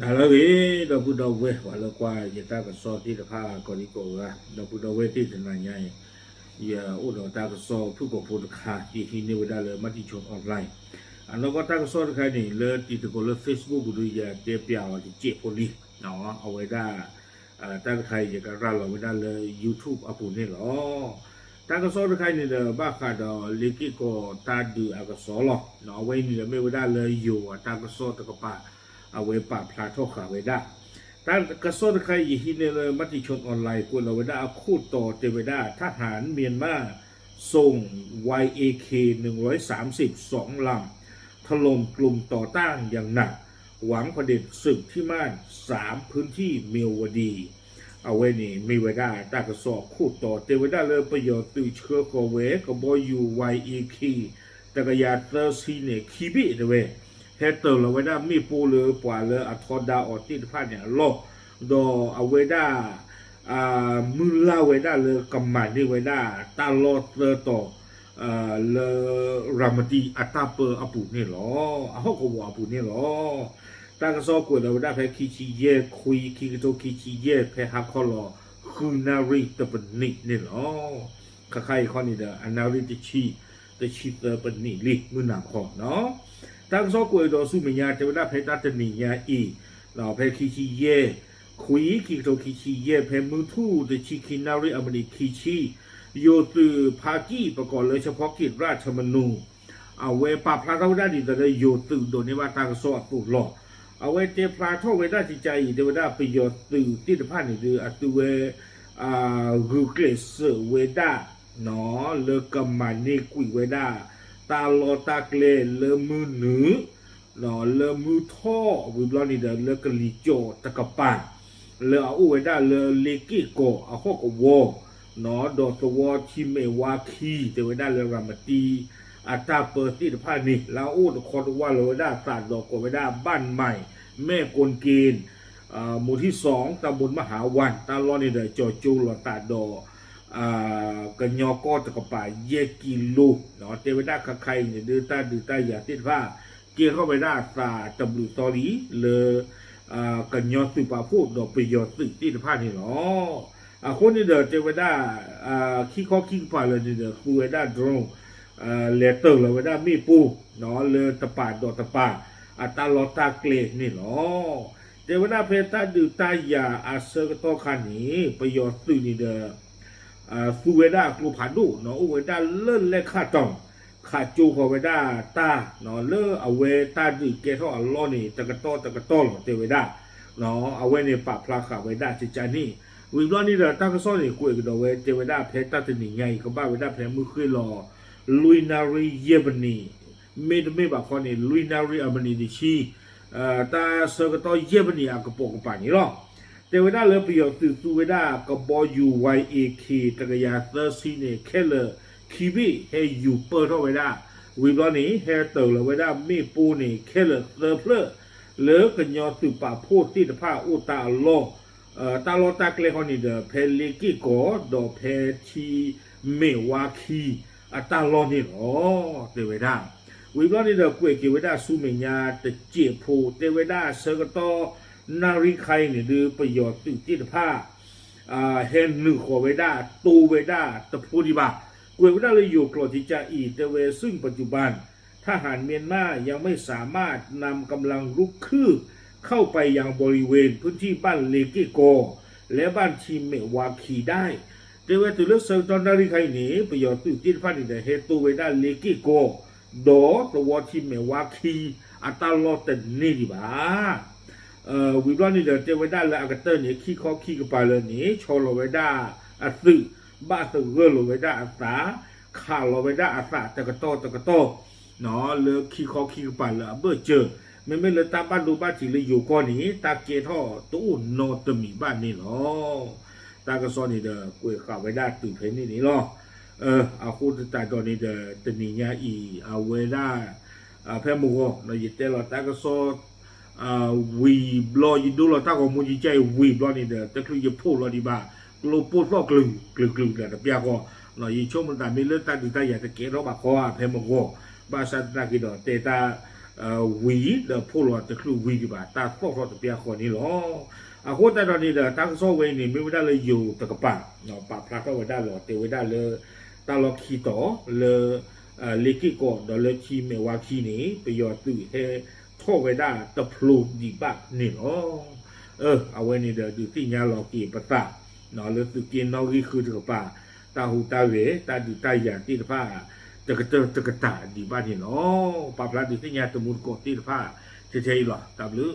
ဟါလၢအဂ့ၤ ဒီပုၢ်ဒီဝဲၢ် ပှၤလၢကွၢ်ယတၢ်ကစီၣ်သ့ၣ်တဖၣ်ကိးဒံကိးဂၤ, ဒီပုၢ်ဒီဝဲၢ်သ့ၣ်တနၤညါအံၤ, ယအိၣ်ဒီးတၢ်ကစီၣ်ဖုၣ်ကိာ်ဖိတခါ ယဟံးန့ၢ်ဝဲဒၣ်လၢ Matichon Online အနီၢ်ကီၢ်တၢ်ကစီၣ်တခါန့ၣ် လၢတံၤသကိးလၢ Facebook ပူၤဒီး ယတဲပၠးအီၤတစဲးဖိလံ, အဝဲဒၣ် တၢ်တခါအံၤ ယကရၤလီၤဝဲဒၣ်လၢ YouTube အပူၤန့ၣ်လီၤ. တၢ်ကစီၣ်တခါအံၤန့ၣ်ဒီး ဘၣ်ဃးဒီးလ့ၤက့ၢ်ကီးတၢ်ဒုးအကစီၣ်လီၤ. အဝဲအံၤန့ၣ်ဒီးမ့ၢ်ဝဲဒၣ်လၢယိၤအတၢ်ကစီၣ်တကပၤ အဝဲပာ်ဖျါထီၣ်ဃာ်ဝဲဒၣ် တၢ်ကစီၣ်တခါအံၤ ယဟံးန့ၢ်လၢ Matichon Online ကွဲးလီၤဝဲဒၣ်အခိၣ်တီတဲဝဲဒၣ် ทหารเมียนมาส่ง วายเอเค หนึ่งร้อยสามสิบสองลำ ถล่มกลุ่มต่อต้านอย่างหนัก หวังผด็จศึกที่มั่น สามพื้นที่เมียวดี အဝဲန့ၣ်မ့ၢ်ဝဲဒၣ်တၢ်ကစီၣ်အခိၣ်တီတဲဝဲဒၣ်လၢပယီၤသုးဆှၢဃီၤဝဲ ကဘီယူၤ ဝါအ့ခ့ၣ် တကယၤသၢဆံန့ၣ် ခံဘ့ၣ်တဲဝဲ ဟဲတၢၤလီၤဝဲဒၣ်မ့ၣ်ပိၢ်လၢပှၤလၢအထီဒါအီၤသ့ၣ်တဖၣ်န့ၣ်အလီၢ်, ဒီးအဝဲဒၣ် မုၢ်လၢ်ဝဲဒၣ်လၢကမၤန့ၢ်ဝဲဒၣ်တၢ်လီၢ်သၢတီၤ လၢ ရၤမတံအတၢ်ပၢအပူၤန့ၣ်လီၤ. အဟီၣ်ကဝီၤအပူၤန့ၣ်လီၤ. တၢ်ကစီၣ်ကွဲးလီၤဝဲဒၣ်ဖဲခံဆံယဲၢ်ခွံ ခံကထိခံဆံယဲၢ် ဖဲဟါခီလီၤ ဃုနၣ်ရံၣ်တပနံးန့ၣ်လီၤ. ခါခါအံၤခီန့ၣ်ဒီး အနၣ်ရံၣ်တဆံ တဆံသၢပနံးလံ မုၢ်နၤခီ တၢ်ကစီၣ်ကွဲးဒီးဆူမဲာ်ညါ တဲဝဲဒၣ်ဖဲတၢ်တနံၤညါအံၤ ဖဲခံဆံယဲၢ်ခွံ ခံကထိခံဆံယဲၢ် ဖဲမုၢ်ထူၣ်တဆံခံနၣ်ရံၣ်အမံးနံးခံဆံ ယိၤသုးဖါကံၣ် ပကိးလၢ เฉพาะกิจราชธรรมนูญ အဝဲပာ်ဖျါထီၣ်ဝဲဒၣ်ဒ်သိးလၢယိၤသုးဒိးန့ၢ်ဘၣ်တၢ်ကစီၣ်အသိးလီၤ. အဝဲတဲဖျါထီၣ်ဝဲဒၣ်ကကါအံၤ တဲဝဲဒၣ်ပယီၤသုးသ့ၣ်တဖၣ်န့ၣ်ဒီး အသုဝဲ ဂုာ်ကျဲးစၢးဝဲဒၣ် လၢကမၤန့ၢ်ကွံာ်ဝဲဒၣ် တၢ်လီၢ်တၢ်ကျဲလၢမုၢ်နုာ် လၢမုၢ်ထီၣ် ဝံၤဘျီန့ၣ်ဒီး လၢကလံၤကၠီၤတကပၤ လၢအအိၣ်ဝဲဒၣ်လၢလ့က့ၢ်ကီးအဟီၣ်ကဝီၤ ဒီးသဝီထံမဲာ်ဝါခံ တဲဝဲဒၣ်လၢရၤမတံ အတၢ်ပၢသ့ၣ်တဖၣ်န့ၣ် လၢအအိၣ်တခီတဝၢ်လီၤဝဲဒၣ်အသးဒီးကိးဝဲဒၣ် บ้านใหม่ แม่กลเกณฑ์ หมู่ที่สอง ตำบลมหาวัน တၢ်လီၢ်န့ၣ်ဒီး ကၠီၤကၠိလီၤသးဒီး ကညီကီၢ်တကပၤ ယဲၢ်ကံလိ တဲဝဲဒၣ်ခါခါအံၤန့ၣ်ဒီး တၢ်ဒုးတၢ်ယၤသ့ၣ်တဖၣ် ကဲထီၣ်ဝဲဒၣ်အသးတဘျုးသီလံ လၢ ကညီသုးပာ်ဖှိၣ်ဒီးပယီၤသုးသ့ၣ်တဖၣ်န့ၣ်လီၤ. အဃိန့ၣ်ဒီးတဲဝဲဒၣ် ခံခီခံကပၤလၢာ်န့ၣ်ဒီး သူဝဲဒၣ် drone လဲၤတၢၤလီၤဝဲဒၣ်မ့ၣ်ပိၢ် လၢတပၤဒီးတပၤ အတၢ်လီၢ်တၢ်ကျဲန့ၣ်လီၤ. တဲဝဲဒၣ်ဖဲတၢ်ဒုးတၢ်ယၤအဆၢကတီၢ်ခါန့ၣ် ပယီၤသုးန့ၣ်ဒီး သူဝဲဒၣ်အကျိဖးဒိၣ် အိၣ်ဝဲဒၣ်လၢလဲၣ်ခၣ်တီၤ ခးကၠိဃီၤဝဲဒၣ်တၢ် လၢအဝဲတၢ်ဒုးကဲထီၣ်အလီၢ်န့ၣ် တကတီၢ်တကတီၢ်လီၤ တဲဝဲဒၣ် အဝဲန့ၣ်ပာ်ဖျါဃာ်ဝဲဒၣ်ကကါန့ၣ် ဝံၤဘျီန့ၣ်ဒီးတၢ်ကစီၣ်န့ၣ် ကွဲးကဒီးဝဲ တဲဝဲဒၣ်ဖဲတၢ်တနံၤညါအံၤ ကဘၣ်ဝဲဒၣ်ဖဲမုၢ်ဃ့ၢ်လီၤ လွံၢ်နၣ်ရံၣ်ယဲၢ်ပနံး မ့တမ့ၢ်ဘၣ်ခီန့ၣ် လွံၢ်နၣ်ရံၣ်အမံးနံးတဆံ တၢ်ဆၢကတီၢ်ယဲၢ်ပနံးအကပိာ်ကပၤန့ၣ်လီၤ. တဲဝဲဒၣ်လၢပယီၤသုးသူဝဲဒၣ်ကဘီယူၤ ဝါအ့ခ့ၣ် တကယၤသၢဆံန့ၣ် ခဲလၢာ်ခံဘ့ၣ်ဟဲယူၤပၢၢ်ထီၣ်ဝဲဒၣ် ဝံၤဘျီန့ၣ် ဟဲတၢၤလီၤဝဲဒၣ်မ့ၣ်ပိၢ်န့ၣ် ခဲလၢာ်သၢဖျၢၣ် လၢကညီသုးပာ်ဖှိၣ်သ့ၣ်တဖၣ်အိၣ်တၢ်အလီၢ် တၢ်လီၢ်တၢ်ကျဲဃီန့ၣ်ဒီး ဖဲလ့က့ၢ်ကီး ဒီးဖဲထံမဲာ်ဝါခံ အတၢ်လီၢ်န့ၣ်လီၤ တဲဝဲဒၣ်. ဝံၤဘျီန့ၣ်ဒီး ကွဲးက့ၤဝဲဒၣ်ဆူမဲာ်ညါတစဲးဖိ တဲဝဲဒၣ်ဆၢကတီၢ်နၣ်ရံၣ်ခါအံၤန့ၣ်ဒီး ပယီၤသုးသ့ၣ်တဖၣ် ဟဲနုာ်ဃီၤဝဲဒၣ် တိဝဲဒၣ်တဖိဒံးဘၣ်. ကွဲးဝဲဒၣ်လၢယိၤကျိာ်ကကါအံၤ တဲဝဲ ซึ่งปัจจุบัน ทหารเมียนมายังไม่สามารถนำกำลังรุกคืบ เข้าไปยังบริเวณพื้นที่บ้านเลเกะกอ และบ้านชีเมะวาคีได้ တဲဝဲတုၤလၢဆၢကတီၢ်နၣ်ရံၣ်ခါအံၤန့ၣ် ပယီၤသုးသ့ၣ်တဖၣ်န့ၣ်ဒီး ဟဲတိဝဲဒၣ်လ့က့ၢ်ကီး ဒီးသဝီထံမဲာ်ဝါခံ အတၢ်လီၢ်တန့ၢ်ဒံးဘၣ်. ဝံၤဘျီန့ၣ်ဒီး တဲဝဲဒၣ်လၢအကတၢၢ်န့ၣ် ခံခီခံကပၤလၢာ်န့ၣ် ဆီလီၤဝဲဒၣ်အသုး ဘၣ်သဂၢၢ်လီၤဝဲဒၣ်အသး ခးလီၤဝဲဒၣ်အသးတကတီၢ်တကတီၢ် လၢခံခီခံကပၤလၢအဘၢၣ်စၢၤ မ့မ့ၢ်လၢတၢ်ဘၣ်ဒိဘၣ်ထံးလၢယိၤကီၢ်န့ၣ် တၢ်ကဲထီၣ်တအိၣ်နီတမံၤဘၣ်န့ၣ်လီၤ. တၢ်ကစီၣ်န့ၣ်ဒီး ကွဲးဃာ်ဝဲဒၣ်တုၤဖဲန့ၣ်န့ၣ်လီၤ. အဃိသတးဒီးန့ၣ်ဒီး တနံၤညါအံၤ အဝဲဒၣ် ဖဲမုၢ်ဂီၤ ယတဲလီၤတၢ်ကစီၣ် ဝံၤဘျီ ယဒိလီၤတၢ်ဂီၤမူယကဲအံၤဝံၤဘျီန့ၣ်ဒီး တချုးယဖီၣ်လီၤဒံးဘၣ် ကျိပိၢ်သီၣ်ကျုၤကျုၤကျုၤကျုၤတပျၢ်ဃီ ယဆိကမိၣ်သးမ့ၢ်လၢတၢ်ဒုးတၢ်ယၤတကဲထီၣ်ဘၣ်ဃီဧါ ဖဲမုၢ်ဂီၤ ဘၣ်ဆၣ်သနာ်က့ဒီး တဲတၢ် ဝံၤဒီးဖိးလီၤတချုးဝံၤဒံးဘၣ် တၢ်သီၣ်ထီၣ်တပျၢ်ဃီန့ၣ်လီၤ. အဃိသတးဒီးန့ၣ်ဒီး တၢ်ကစီၣ်ဝဲအံၤန့ၣ် မ့ၢ်ဝဲဒၣ်လၢယိၤတကပၤ ပာ်ဖျါထီၣ်ဝဲဒၣ်လီၤ တဲဝဲဒၣ်လၢ တၢ်လီၢ်ခံတီၤလၢ လ့က့ၢ်ကီးဒီးလၢထံမဲာ်ဝါခံန့ၣ် ပယီၤသုးဟဲထီၣ်ဝဲဒၣ်တဖျိဒံးဘၣ်န့ၣ်လီၤ. အဝဲန့ၣ်ဒီးဒုးသ့ၣ်ညါလီၤက့ၤပသး လၢသုးက့နီၣ်ဂံၢ်ဃုတကပၤ တၢ်ဟူးတၢ်ဂဲၤ တၢ်ဒုးတၢ်ယၤသ့ၣ်တဖၣ် တကတၢၢ်တကတၢၢ်ဒံးဘၣ်န့ၣ်လီၤ. ပာ်ဖျါဒုးသ့ၣ်ညါတမူတကိးသ့ၣ်တဖၣ် ထဲထဲအံၤလီၤ. တၢ်ဘျုး